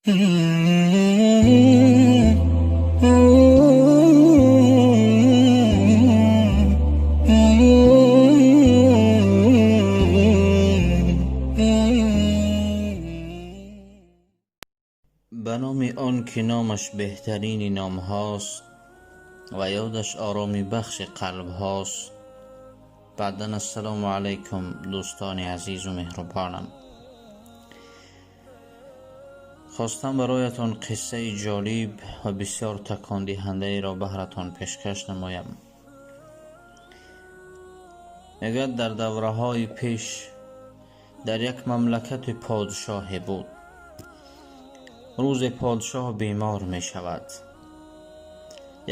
Ба номи он ки номаш беҳтарини номҳост ва ёдаш ороми бахши қалбҳост. Баъдан ассалому алайкум, дӯстони азизу меҳрубонам. Хостам бароятон қиссаи ҷолиб ва бисёр такондиҳандаеро баҳратон пешкаш намоям. Мегӯяд, дар давраҳои пеш дар як мамлакати подшоҳе буд. Рӯзе подшоҳ бемор мешавад.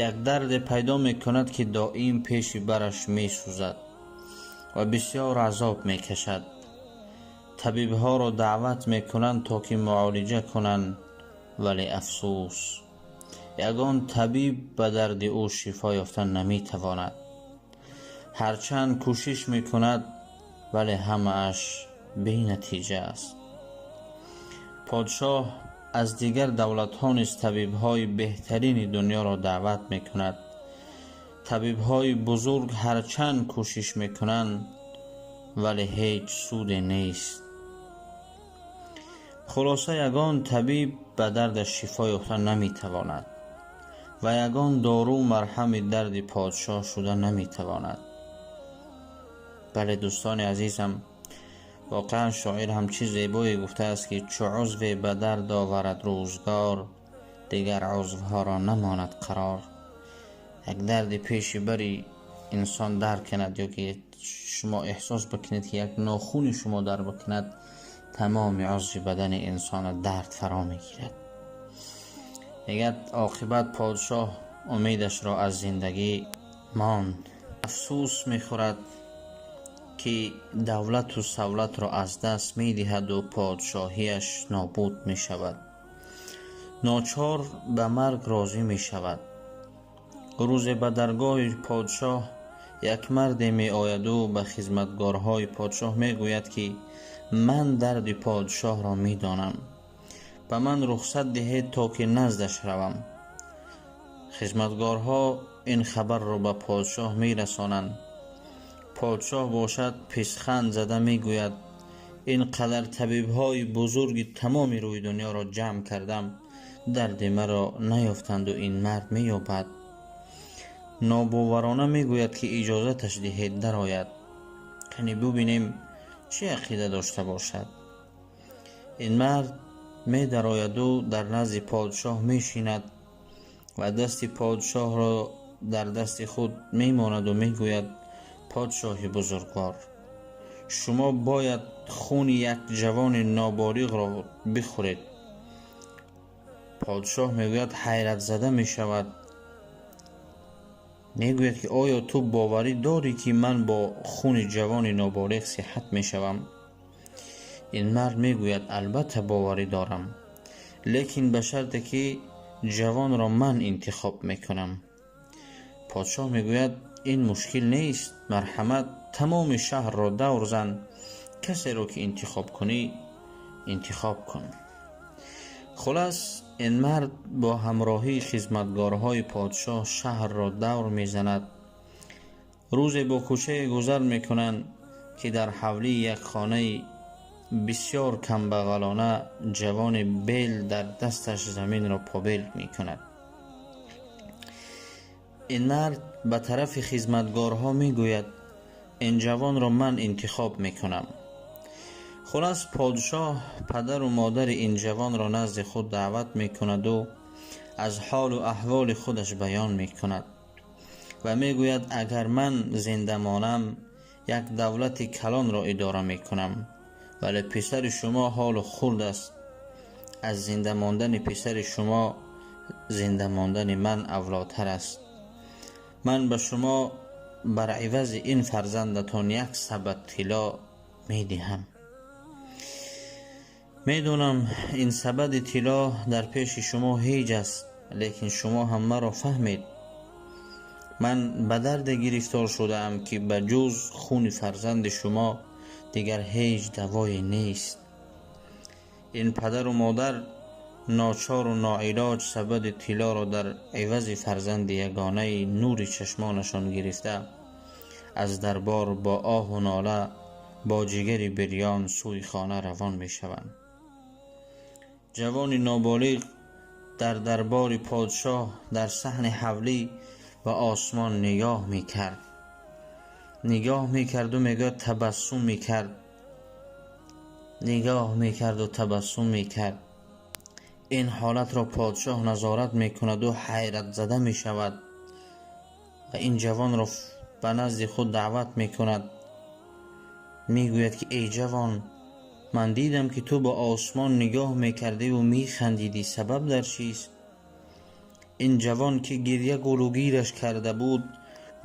Як дарде пайдо мекунад, ки доим пеши бараш месӯзад ва бисёр азоб мекашад. Табибҳоро даъват мекунанд, то ки муолиҷа кунанд, вале афсӯс, ягон табиб ба дарди ӯ шифо ёфта наметавонад. Ҳарчанд кӯшиш мекунад, вале ҳамааш бенатиҷа аст. Подшоҳ аз дигар давлатҳо низ табибҳои беҳтарини дунёро даъват мекунад. Табибҳои бузург ҳарчанд кӯшиш мекунанд, вале ҳеҷ суде нест. Хулоса, ягон табиб ба дардаш шифо ёфта наметавонад ва ягон дору марҳами дарди подшоҳ шуда наметавонад. Бале, дӯстони азизам, воқеан шоир ҳам чиз зебое гуфтааст, ки чу узве ба дард оварад рӯзгор, дигар узвҳоро намонад қарор. Як дарди пеши бари инсон дар кунад ё ки шумо эҳсос бикунед, ки як нохуни шумо дар бикунад, тамоми узви бадани инсона дард фаро мегирад. Мегӯяд, оқибат подшоҳ умедашро аз зиндагӣ монд. Афсӯс мехӯрад, ки давлату савлатро аз даст медиҳаду подшоҳиаш нобуд мешавад. Ночор ба марг розӣ мешавад. Рӯзе ба даргоҳи подшоҳ як марде меояду ба хизматгорҳои подшоҳ мегӯяд, ки ман дарди подшоҳро медонам, ба ман рухсат диҳед, то ки наздаш равам. Хизматгорҳо ин хабарро ба подшоҳ мерасонанд. Подшоҳ бошад, писханд зада мегӯяд: ин қадар табибҳои бузурги тамоми рӯи дунёро ҷамъ кардам, дарди маро наёфтанду ин мард меёбад. Нобоварона мегӯяд, ки иҷозаташ диҳед, дарояд, кани бубинем, чӣ ақида дошта бошад. Ин мард медарояду дар назди подшоҳ мешинад ва дасти подшоҳро дар дасти худ мемонаду мегӯяд: подшоҳи бузургвор, шумо бояд хуни як ҷавони ноболиғро бихӯред. Подшоҳ, мегӯяд, ҳайратзада мешавад, мегӯяд, ки оё ту боварӣ дорӣ, ки ман бо хуни ҷавони ноболиғ сиҳат мешавам? Ин мард мегӯяд: албатта, боварӣ дорам, лекин ба шарте ки ҷавонро ман интихоб мекунам. Подшоҳ мегӯяд: ин мушкил нест, марҳамат, тамоми шаҳрро давр зан, касеро ки интихоб кунӣ, интихоб кун. Хулас, ин мард бо ҳамроҳии хизматгорҳои подшоҳ шаҳрро давр мезанад. Рӯзе бо кӯчае гузар мекунанд, ки дар ҳавлии як хонаи бисёр камбағалона ҷавони бел дар дасташ заминро побел мекунад. Ин мард ба тарафи хизматгорҳо мегӯяд: ин ҷавонро ман интихоб мекунам. Хулас, подшоҳ падару модари ин ҷавонро назди худ даъват мекунаду аз ҳолу аҳволи худаш баён мекунад ва мегӯяд: агар ман зинда монам, як давлати калонро идора мекунам, вале писари шумо ҳолу хурд аст. Аз зинда мондани писари шумо зинда мондани ман авлотар аст. Ман ба шумо бар ивази ин фарзандатон як сабад тилло медиҳам. Медонам, ин сабади тилло дар пеши шумо ҳеҷ аст, лекин шумо ҳам маро фаҳмед. Ман ба дарде гирифтор шудаам, ки ба ҷуз хуни фарзанди шумо дигар ҳеҷ давое нест. Ин падару модар ночору ноилоҷ сабади тиллоро дар ивази фарзанди ягонаи нури чашмонашон гирифта, аз дарбор бо оҳу нола, бо ҷигари бирён сӯи хона равон мешаванд. Ҷавони ноболиғ дар дарбори подшоҳ дар саҳни ҳавлӣ ба осмон нигоҳ мекард. Нигоҳ мекарду мегӯяд табассум мекард. Нигоҳ мекарду табассум мекард. Ин ҳолатро подшоҳ назорат мекунаду ҳайратзада мешавад ва ин ҷавонро ба назди худ даъват мекунад. Мегӯяд ки эй ҷавон, ман дидам ки ту ба осмон нигоҳ мекардиву механдидӣ, сабаб дар чист? Ин ҷавон ки гирья гулугираш карда буд,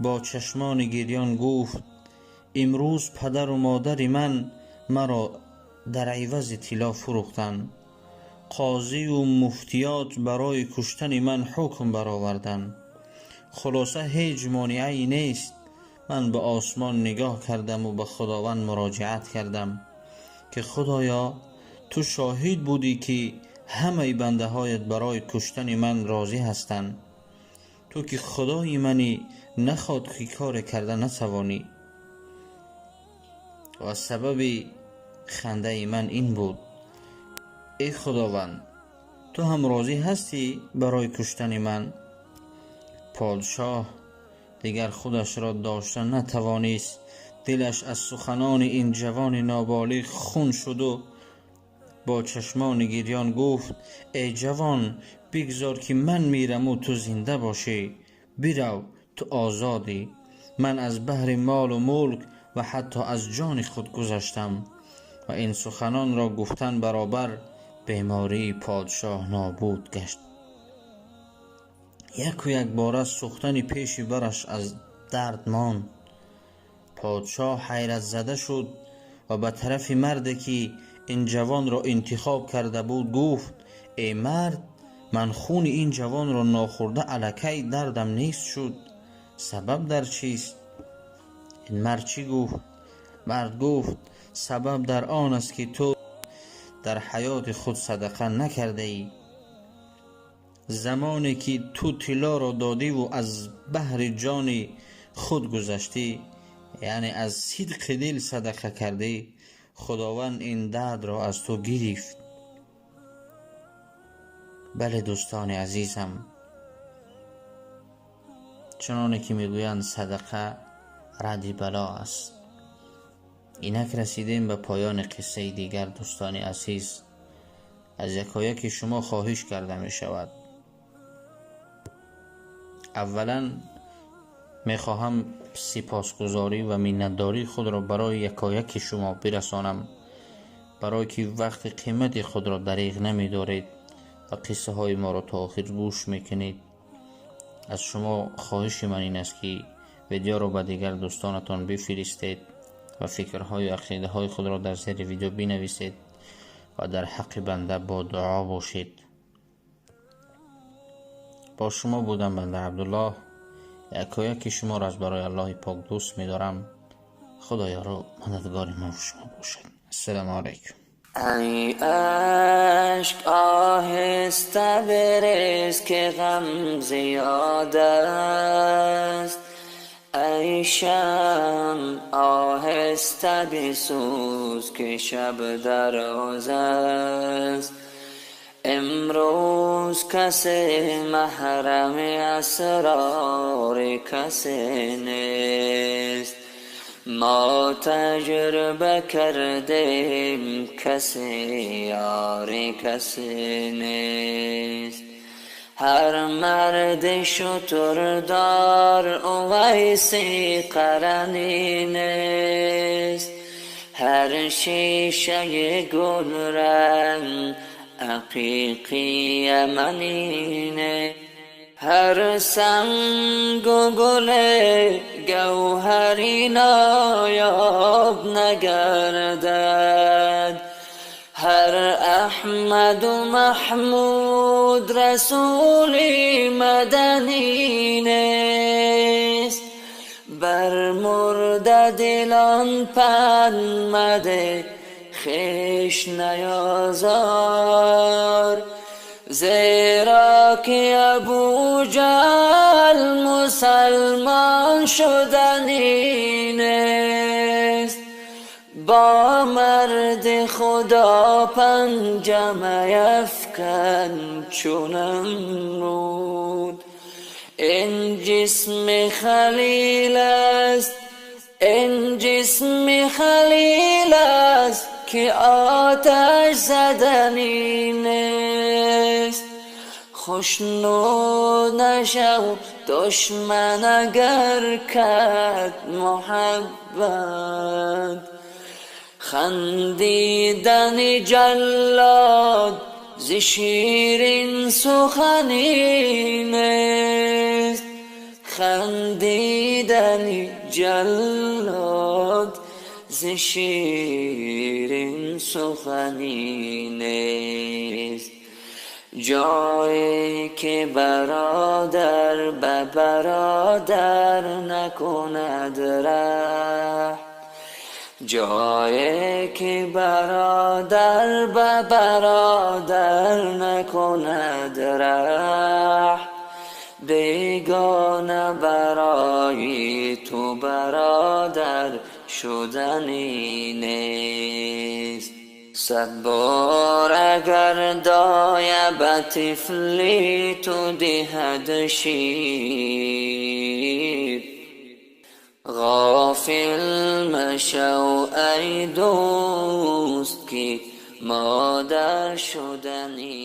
бо чашмони гирён гуфт: имрӯз падару модари ман маро дар ивази тилло фурӯхтанд. Қозию муфтиёт барои куштани ман ҳукм бароварданд. Хулоса ҳеҷ монеае нест. Ман ба осмон нигоҳ кардаму ба Худованд муроҷиат кардам ки Худоё, ту шоҳид будӣ ки ҳамаи бандаҳоят барои куштани ман розӣ ҳастанд. Ту ки Худои манӣ, нахоҳ ки коре карда натавонӣ. Ва сабаби хандаи ман ин буд. Эй Худованд, ту ҳам розӣ ҳастӣ барои куштани ман? Подшоҳ дигар худашро дошта натавонист. Дилаш аз суханони ин ҷавони ноболиғ хун шуду бо чашмони гирён гуфт: эй ҷавон, бигзор ки ман мираму ту зинда бошӣ. Бирав, ту озодӣ. Ман аз баҳри молу мулк ва ҳатто аз ҷони худ гузаштам. Ва ин суханонро гуфтан баробар бемории подшоҳ нобуд гашт. Яку якбора сӯхтани пеши бараш аз дард монд. Подшоҳ ҳайратзада шуд ва ба тарафи марде ки ин ҷавонро интихоб карда буд гуфт: эй мард, ман хуни ин ҷавонро нохӯрда аллакай дардам нест шуд. Сабаб дар чист? Ин мард чӣ гуфт? Мард гуфт: сабаб дар он аст ки ту дар ҳаёти худ садақа накардаӣ. Замоне ки ту тиллоро додиву аз баҳри ҷони худ гузаштӣ, яъне аз сидқи дил садақа кардӣ, Худованд ин дардро аз ту гирифт. Бале, дӯстони азизам, чуноне ки мегӯянд, садақа радди бало аст. Инак расидем ба поёни қиссаи дигар. Дӯстони азиз, аз якояки шумо хоҳиш карда мешавад. Аввалан мехоҳам сипосгузорӣ ва миннатдории худро барои якояки шумо бирасонам, барое ки вақти қимати худро дариғ намедоред ва қиссаҳои моро то охир гӯш мекунед. Аз шумо хоҳиши ман ин аст ки видеоро ба дигар дӯстонатон бифиристед ва фикрҳою ақидаҳои худро дар зери видео бинависед ва дар ҳаққи банда бо дуо бошед. Бо шумо будам банда Абдуллоҳ. Якояки шуморо аз барои Аллоҳи пок дӯст медорам. Худо ёру мададгори мо шумо бошад. Ассалому алайкум. Ай ашк оҳиста бирез ки ғам зиёд аст, ай шам оҳиста бисӯз ки шаб дароз аст. Имрӯз касе маҳрами асрори касе нест. Мо таҷриба кардем, касе ёри касе нест. Ҳар марди шутурдор Увайси Қаранӣ нест. Ҳар шишаи гулранг ақиқи яманӣ нест. Ҳар сангу гуле гавҳари ноёб нагардад. Ҳар Аҳмаду Маҳмуд расули маданӣ нест. Бар мурдадилон панд мадеҳ, хеш наёзор. Зеро ки Абуҷаҳл мусулмон шуданӣ нест. Бо марди Худо панҷа меафкан чун Намруд. Ин ҷисми Халил аст, ин ҷисми Халил аст, ки оташ заданӣ нест. Хушнуд нашав душман агар кард муҳаббат. Хандидани ҷаллод зи ширин сухане нест. Хандидани ҷаллод зи ширин сухане нест. Ҷое ки бародар ба бародар накунад раҳм, ҷое ки бародар ба бародар накунад раҳм, бегона барои ту бародар шуданӣ нест. Сад бор агар доя ба тифли ту диҳад шир, ғофил машав ай дӯст, ки модар шуданӣ.